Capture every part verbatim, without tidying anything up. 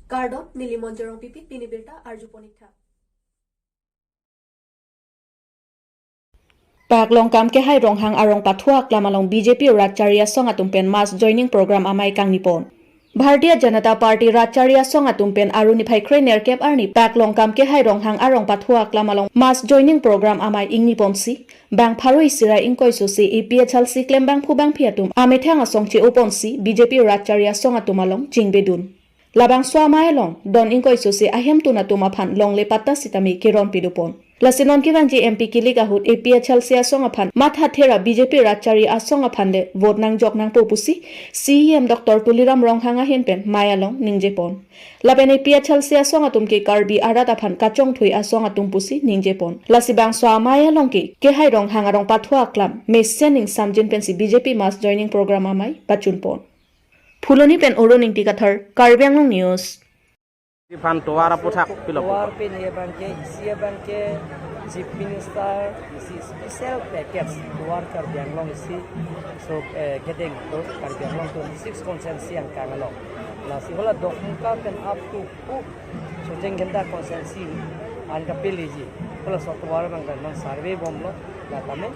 Kardom, neli Monjorong Pipi, pini birta arjupon ik tha. Pak Longkam Kehai Ronghang arong pathu aklam along B J P Ratchari Asong atum pen mass joining program amei kangnipon. Bharatiya Janata Party Ratchari Asong atum pen Aru niphai kre-nerkep arni Pak Longkam Kehai Ronghang arong pathu aklam along mass joining program amei ingniponsi, bang pharo isi ra ingkoi sose A P H L C klembangphu bangphi atum amethang asong che-oponsi B J P Ratchari Asong atum along chingbedun. Labangso amei along don ingkoi sose ahemtun atum aphan longle patta sitame keron pedopon. Lasi non kevangji M P kilik ahut A P H L C asong aphan matha thera B J P Ratchari Asong aphan le vote nangjok nangpo pusi C E M Doctor Tuliram Ronghang ahin pen mei along ningjepon. Lapen A P H L C asong atum ke Karbi arat aphan kachongthui asong atum pusi ningjepon. Lasi bangso amei along ke Kehai Ronghang arong pathu aklam mesen ning samjin pensi B J P mass joining program amei pachunpon. Phuloni pen Arun Ingti Kathar, Karbi Anglong News. Iphan tovar aputhak pilo. Tovar pen ye abangke, isi abangke Chief Minister isi special package tovar Karbi Anglong isi, so, eh, kedeng to Karbi Anglong twenty-six constituency angkang along. Lasi hala Dokmoka pen up to pu Socheng Dhenta constituency an kapeleji. Hala so tovar abang kan non survey bomlo, la tame.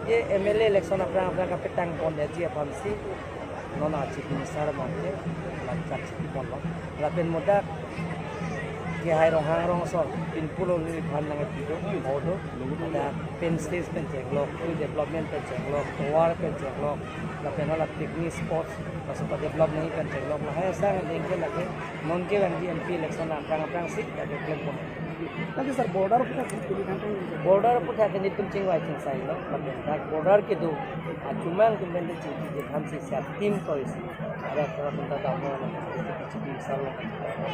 Ye M L A election aphrang aphrang kapetangponji aphansi non a Chief Minister abangke la chak chikiponlo. Lapen modak Kehai Ronghang arong asor pinpulo liphan nangpido, odo. Modak pen stage pen chenglok, development pen chenglok, tovar pen chenglok, lapen hala picnic spots, laso pa develop nangji pen chenglok, lahai asang dengke lake non kevangji M P election angkang aphrangsi lake klempon. Thank you, sir. Border aputhak border aputhak ke netum chingvai chingsailo, lapen dak border kedo achumang atum pen chingki je thansi sa team toisi. Ada kora atum ta damo, chingki salo,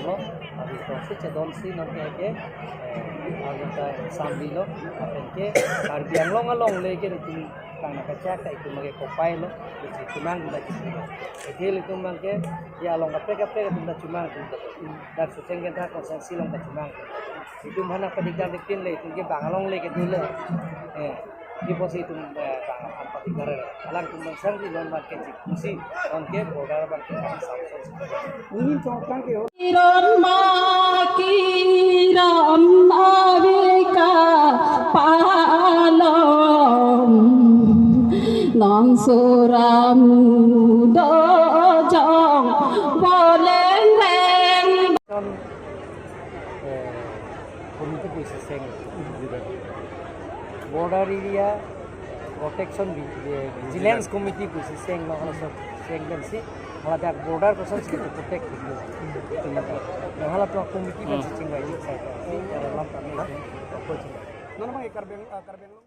lo, abi tosi chedonsi non ke ke, eh, atum ta sambi lo, lapen ke Karbi Anglong along le ke netum tang na kachak ta itum ke kopailo, chumang atum ta chingki. Ethel itum abangke ya along kaprek kaprek atum ta chumang atum ta. Dak Socheng Dhenta constituency along kachumang. Itum aphan padigdar dipin le, itum ke bang along le kedo le. Eh, di posi itum, eh, bang aphan padigdar le. Alangtum bang sangdi non abangke chik pusi, non ke border abangke kang samson. Ungin chongkang ke ho. Kiran ma kiran avika palom nong suram dojong boleng leng. Eh, committee pusi seng. Border area protection vi-, eh, vigilance committee pusi seng lo, hala seng pensi, hala dak border kosonsi protect. Hala to committee pensi chingvai sai. Hala lam kami. Nama Karbi Ang-, ah, Karbi Anglong.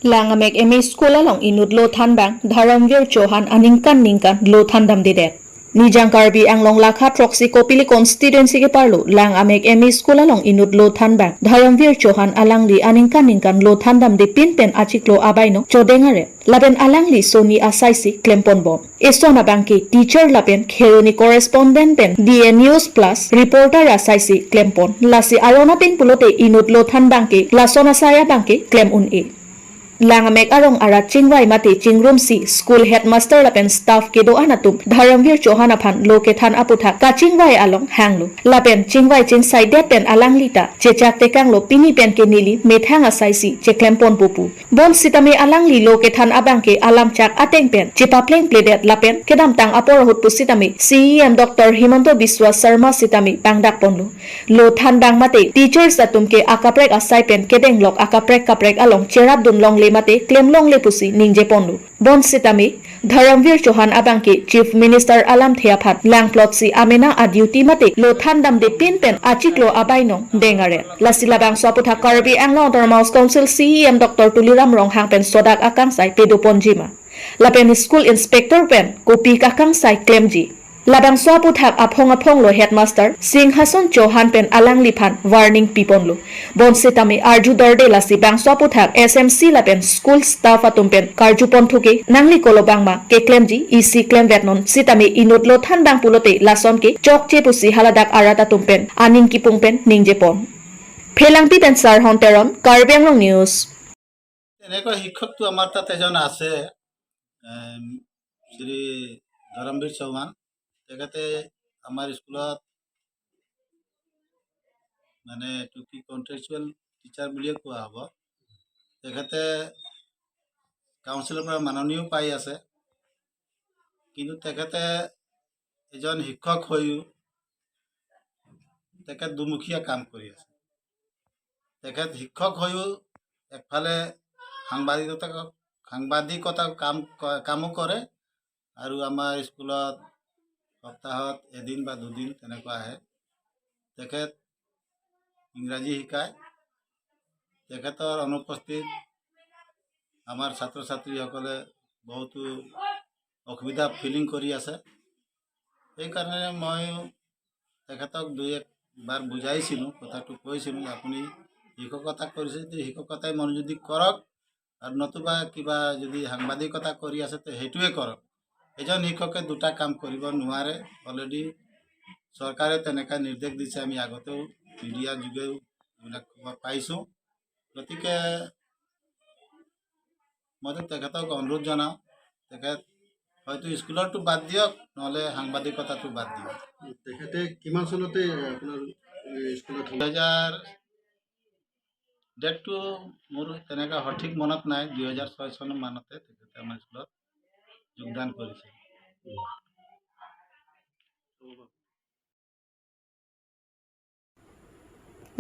Langamek M E School along inut lo thanbang Dharamvir Chauhan aningkan ningkan lo thandamdedet. Nijang Karbi Anglong lakha throksi Kopili constituency keparlo Langamek M E School along inut lo thanbang Dharamvir Chauhan alangli aningkan ningkan lo thandamde pin pen achiklo abainong chodeng aret. Lapen alangli soni asaisi klemponbom. Eson abangke teacher lapen Kheroni correspondent pen D A News Plus reporter asaisi klempon. Lasi arona tin pulote inut lo thanbang ke lason asai abangke klem un-e. Langamek arong arat chingvai mate chingrumsi school headmaster lapen staff kedo-an atum Dharamvir Chauhan aphan lo kethan aputhak kachingvai along hanglo. Lapen chingvai chingsaidet pen alangli ta chechak tekanglo, pini pen ke neli methang asaisi cheklemponpo pu. Bonsitame alangli lo kethan abangke alamchak ateng pen chepaplengpledet lapen kedamtang apor ahut pusitame C E M Doctor Himanta Biswa Sarma sitame pangdakponlo. Lo thanbang mate teachers atum ke akaprek asai pen kedenglok akaprek kaprek along cherapdun longle mate klem longle pusi ningjeponlo. Bonsitame Dharamvir Chauhan abangke Chief Minister alamthe aphan langplotsi amena a-duty mate lo thandamde pin pen achiklo abainong deng aret. Lasi labangso aputhak Karbi Anglong Autonomous Council C E M Doctor Tuliram Ronghang pen sodak akangsai pedoponji ma? Lapen school inspector pen kopi kakangsai klemji? Labangso aputhak aphong aphong lo headmaster Singhason Chauhan pen alangliphan warning piponlo. Bonsitame arju dorde lasi bangso aputhak S M C lapen school staff atum pen karjuponthu ke nangli kolo bangma keklemji, isi klemvetnon sitame inut lo thanbang pulote lason ke chokche pusi haladak arat atum pen aning kipung pen ningjepon. Phelangpi pen Sarhon Teron, Karbi Anglong News. তেনেকৈ শিক্ষকটো আমাৰ তাত এজন আছে, এম, শ্ৰী ধৰমবীৰ চৌহান। তেখেতে আমাৰ স্কুলত মানে এইটো কি কণ্ট্ৰেকচুৱেল টিচাৰ বুলিয়ে কোৱা হ'ব। তেখেতে কাউন্সিলৰ পৰা মাননীও পাই আছে, কিন্তু তেখেতে এজন শিক্ষক হৈও তেখেত দুমুখীয়া কাম কৰি আছে। তেখেত শিক্ষক হৈও একফালে সাংবাদিকতা, সাংবাদিকতা কাম ক-, কামো কৰে আৰু আমাৰ স্কুলত সপ্তাহত এদিন বা দুদিন তেনেকুৱা আহে। তেখেত ইংৰাজী শিকায়। তেখেতৰ অনুপস্থিত আমাৰ ছাত্ৰ ছাত্ৰীসকলে বহুতো অসুবিধা ফিলিং কৰি আছে। সেইকাৰণে মই তেখেতক দুই একবাৰ বুজাইছিলোঁ, কথাটো কৈছিলোঁ যে আপুনি শিক্ষকতা কৰিছে যদি শিক্ষকতাই মনোযোগ দি কৰক, আৰু নতুবা কিবা যদি সাংবাদিকতা কৰি আছে তে সেইটোৱে কৰক। এজন শিক্ষকে দুটা কাম কৰিব নোৱাৰে, অলৰেডি চৰকাৰে তেনেকা নিৰ্দেশ দিছে, আমি আগতেও মিডিয়াৰ যোগেও এইবিলাক খবৰ পাইছোঁ। গতিকে মইতো তেখেতক অনুৰোধ জনাওঁ, তেখেত হয়তো স্কুলৰটো বাদ দিয়ক, নহ'লে সাংবাদিকতাটো বাদ দিয়ক। তেখেতে কিমান চনতে আপোনাৰ, এ, স্কুলত সোমাই? দুহেজাৰ, ডেটটো মোৰ তেনেকা সঠিক মনত নাই, দুহেজাৰ ছয় চন মানতে তেখেতে আমাৰ স্কুলত যোগদান কৰিছে।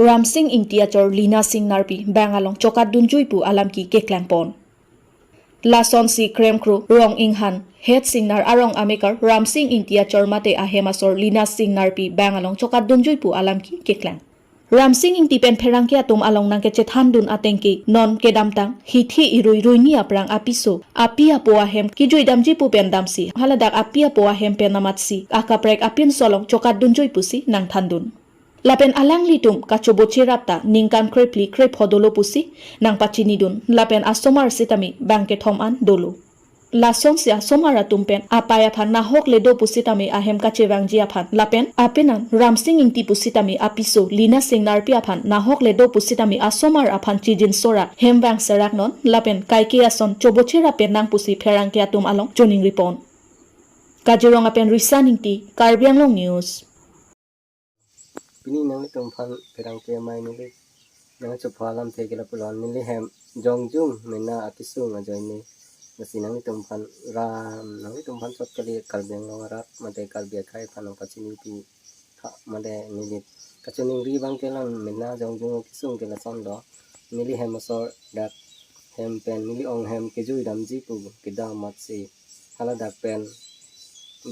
Ramsing Ingti achor Lina Sing Narpi bang along chokatdunjui pu alam ki keklangpon. Lasonsi Kremkro Rong Inghan, Het Singnar arong amekar Ramsing Ingti achor mate ahem asor Lina Sing Narpi bang along chokatdunjui pu alam ki keklang. Ramsing Ingti pen pherangke atum along nangkechethandun atengke non kedamtang hithi irui ruini aphrang apiso api apo ahem kijuidamji pu pen damsi haladak api apo ahem pen amatsi akaprek apinso along chokatdunjui pusi nangthandun. Lapen alanglitum kachobocherap ta ningkan krephli krepho dolo pusi nangpachinidun, lapen asomar sitame bang kethom an dolo. Lasonsi asomar atum pen apei aphan nahok le do pusitame ahem kachevangji aphan, lapen apenan Ramsing Ingti pusitame apiso Lina Sing Narpi aphan nahok le do pusitame asomar aphan chijinso ra hem vang serak non, lapen kaike ason chobocherap pen nang pusi pherangke atum along choningripon. Kaziranga pen Risa Ingti, Karbi Anglong News. Pini nanglitum aphan pherangke amei neli nangchepha alamthe ke lapulo, neli hem jongjung mena akesung ajoine. Lasi nanglitum aphan ram, nanglitum aphan chot kali Karbi Anglong arat mate Karbi akhei aphan nangpachini pi tha mate neli kachiningri abang ke lang mena jongjung akesung ke lason do. Neli hem asor dak hem pen neli ong hem kejuidamji pu kedam amatsi haladak pen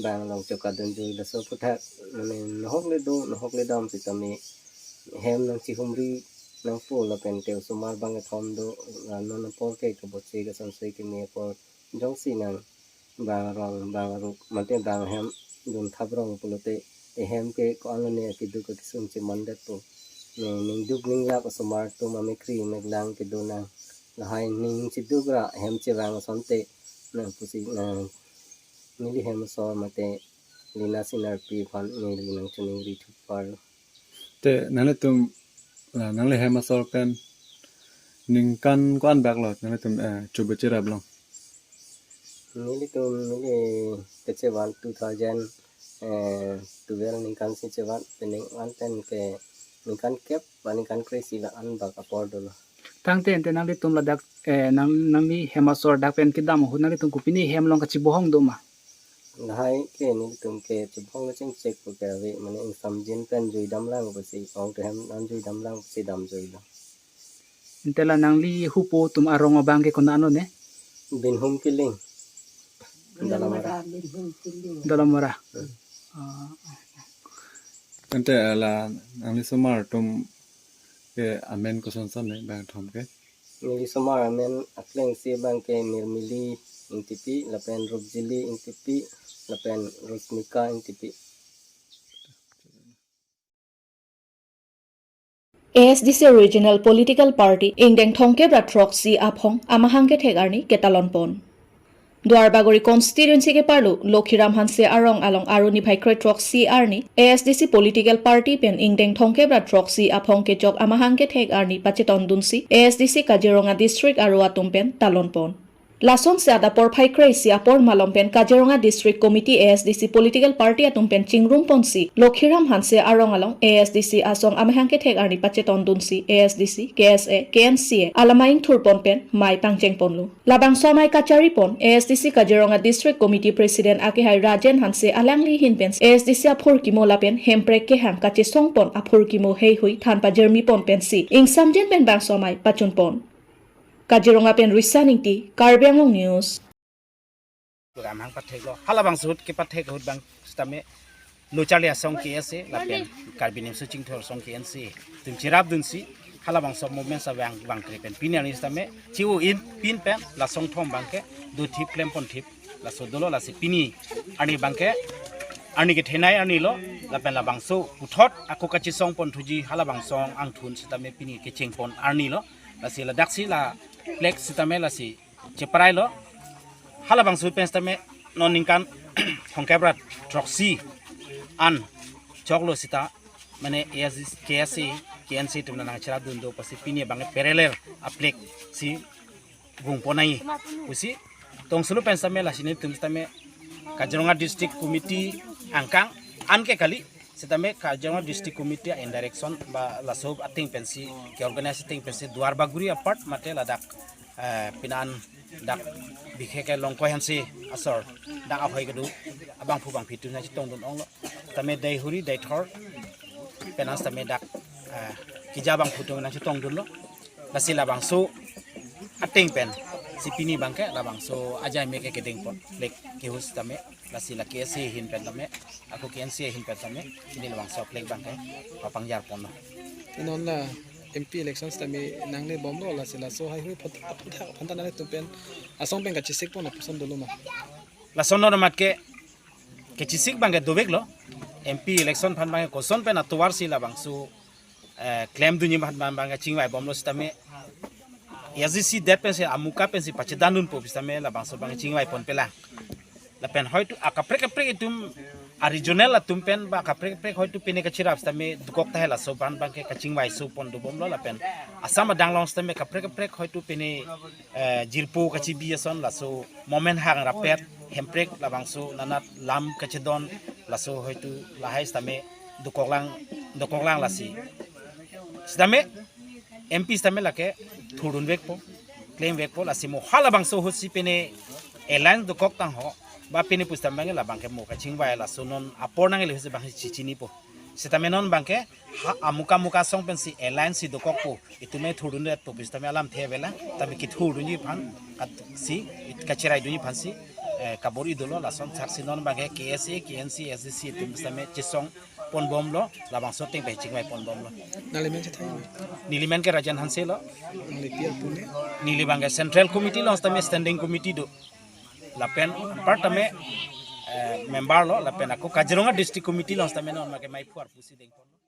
bang along chokatdunjui, laso aphuthak mane nahok le do nahok le dam sitame hem nangchihumri nangpo, lapen te osomar bang kethom do, la non apor ke kaboche kasonsoi keme apor jongsi nang bang arong bang aruk mate bang ahem dun thap rong pulote ehem ke ko-an lone akeduk akesung chemandetpo. Ne ningduk ninglap osomar atum amekkri meklang kedo nang, lahai ning chiduk ra hem chevang asonte nang pusi nang neli hem asor mate Lina Sing Narpi aphan neli nangchiningri thupar. Te nanglitum, ah, nangli hem asor pen ningkan ko-an bak lo nanglitum, eh, chobocherap long? Nelitum neli kechevan two thousand, eh, twelve ningkan si chevan, pening an pen ke ningkan kep ba ningkan kre-isi la-an bak apor dolo. Tangte ante nanglitum ladak, eh, nang, nangli hem asor dak pen kedam ahut nanglitum kopine hem along kachebohong do ma? Lahai ke nelitum ke chebohong kachingchek pu ke ave, mane ingsamjin pen juidam lang pusi, ong te hem an juidam lang pusi damjui lo. Ante la nangli hupo atum arong abang ke konat lo ne? Binhum Killing. Dalamara. Binhum Killing. Dalamara. Hmm. Ah. Ante la nangli somar atum ke amen kosonson ne bang thom ke? Neli somar amen akleng si bang ke Mirmili Ingtipi, lapen Rupjili Ingtipi, lapen Rosmika Ingtipi. A S D C Regional Political Party ingdeng thomkep ra throksi aphong amahang kethek arni ketalon pon. Duarbagori constituency keparlo Lokhiram Hanse arong along arni phai kre throksi arni A S D C political party pen ingdeng thomkep ra throksi aphong kechok amahang kethek arni pachetondunsi A S D C Kaziranga district aro atum pen talon pon. Lasonsi adap porphai kre-isi apor malom pen Kaziranga District Committee A S D C political party atum pen chingrum ponsi Lokhiram Hanse arong along A S D C asong amahang kethek arni pacheton dunsi A S D C, K S A, K N C A alama ingthur pon pen mei pangcheng ponlo. Labangso amei kachari pon A S D C Kaziranga District Committee President akehai Rajen Hanse alangli ahin pen A S D C aphurkimo lapen hemprek kehang kachesong pon aphurkimo heihui than pajirmi pon pensi ingsamjin pen bangso amei pachun pon. Kaziranga pen Risa Ingti, Karbi Anglong News. Program hang patheklo. Halabangso ahut kepathek ahut bang sitame lo charli asong K S A lapen Karbi Nimso Chingthur Asong K N C A atum cherap dunsi halabangso movement sa vang vang kre pen pini arni sitame chi-o-in pin pen la asong thom abangke do thip klem pon thip laso dolo, lasi pini arni abangke arni kethenei arni lo, lapen labangso puthot ako kachesong pon thuji halabangso angthun sitame pini kecheng pon arni lo, lasi ladaksi la flag sitame lasi cheparai lo. Halabangso pen sitame non ningkan thomkep ra throksi an choklo sita mane A S D C, K S A, K N C A atum nangcherap dun do pusi pini abangke parallel a flag si vung pon nangji pusi tongsi lo pen sitame lasi netum sitame Kaziranga District Committee angkang anke kali sitame Kaziranga District Committee a-indirection ba laso ateng pensi ke-organize ateng pensi Duar Bagori apart mate ladak eh, pinan dak bikhe ke Longkoi Hanse asor dak ahoi kedo abangphu bangphi atum nangchetong dun onglo. Tame dei huri dei thor penan tame dak eh, kija bangphu atum nangchetong dunlo. Lasi labangso ateng pensi pini abangke labangso ajai me ke kedeng pon flag kehus tame lasi la K S A ahin pen tame ako K N C A ahin pen tame pini labangso flag abangke papangjar ponlo. Non la M P elections tame nangle bomlo, lasi laso heihui phot- aphuthak aphan ta nanglitum pen asong pen kachesik pon lapuson dolo ma? Lason non amat ke kachesik abangke doveklo. M P election aphan abangke koson pen atovarsi labangso eh, klem dunji abang abangke chingvai bomlo sitame A S D C det pensi amuka pensi pachedan dunpo sitame labangso abangke chingvai pon pelang. Lapen hoitu akaprek kaprek atum a-regional atum pen ba akaprek kaprek hoitu pine kacherap sitame dokok tahai laso abang abangke kachingvai so pon dobomlo lapen Assam adang along sitame kaprek kaprek hoitu pine eh, jirpo kachibi ason laso movement hang rapet hemprek labangso nanat lam kachedon laso hoitu lahai sitame dokoklang dokoklang lasi. Sitame M P sitame lake thurdun vekpo, klem vekpo, lasi mo halabangso ahutsi pine alliance dokok tangho ba pine pusitame abangke labangke mo kachingvai laso non apor nangle ahutsi abangke chichinipo. Sitame non abangke ha amuka muka asong pensi alliance si dokokpo, itume thurdun det po pusitame alamthe avela, tame kethurdunji aphan katsi kacheraidunji aphansi eh, kabor-i dolo, lason thaksi non abangke K S A, K N C, S D C atum sitame chesong pon bomlo, labangso ateng pen chingvai pon bomlo. Nangli men chethan? Neli men ke Rajen Hanse lo. Nangli pi apune? Neli abangke Central Committee along sitame Standing Committee do. Lapen apar tame eh, member lo, lapen ako Kaziranga District Committee along sitame non abangke meiphu arpu si deng ponlo.